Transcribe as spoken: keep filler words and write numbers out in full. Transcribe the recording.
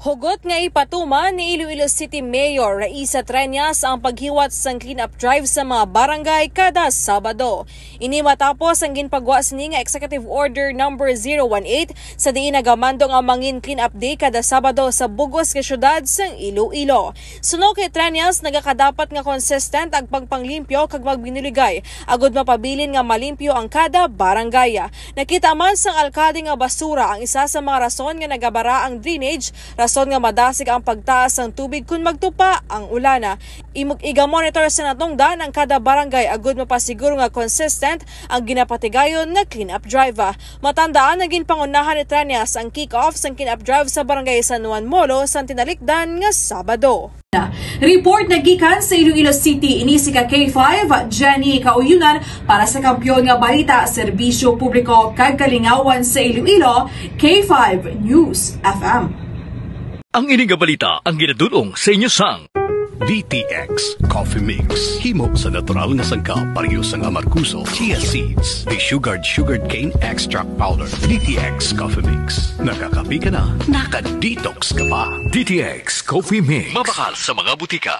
Hugot nga ipatuman ni Iloilo City Mayor Raisa Treñas ang paghiwat sang clean-up drive sa mga barangay kada Sabado. Ini matapos ang ginpagwa sini nga Executive Order Number zero one eight, sa diin nagamando nga mangin clean-up day kada Sabado sa bug-os nga syudad sang Iloilo. Suno kay Treñas, nagakadapat nga consistent ang pagpanglimpyo kag magbinuligay agud mapabilin nga malimpyo ang kada barangay. Nakita man sang alkalde nga basura ang isa sa mga rason nga nagabara ang drainage, rason nga madasig ang pagtaas sang tubig kon magtupa ang ulan. Imog iga-monitor sa natungdan ang kada barangay agud mapasiguro nga consistent ang ginapatigayon nga clean-up drive. Matandaan nga ginpangunahan ni Treñas ang kick-off sang clean-up drive sa Barangay San Juan Molo sang tinalikdan nga Sabado. Report nagikan sa Iloilo City, ini si ka K five, Jenny Kauyunan, para sa Kampiyon nga Balita, Serbisyo Publiko kag Kalingawan sa Iloilo, K five News F M. Ang ini nga balita ang ginadul-ong sa inyo sang D T X Coffee Mix. Himo sa natural nga sangkap, pareho sang amargoso, chia seeds, desugared sugarcane extract powder. D T X Coffee Mix. Nakakape ka na, naka-detox ka pa. D T X Coffee Mix. Mabakal sa mga butika.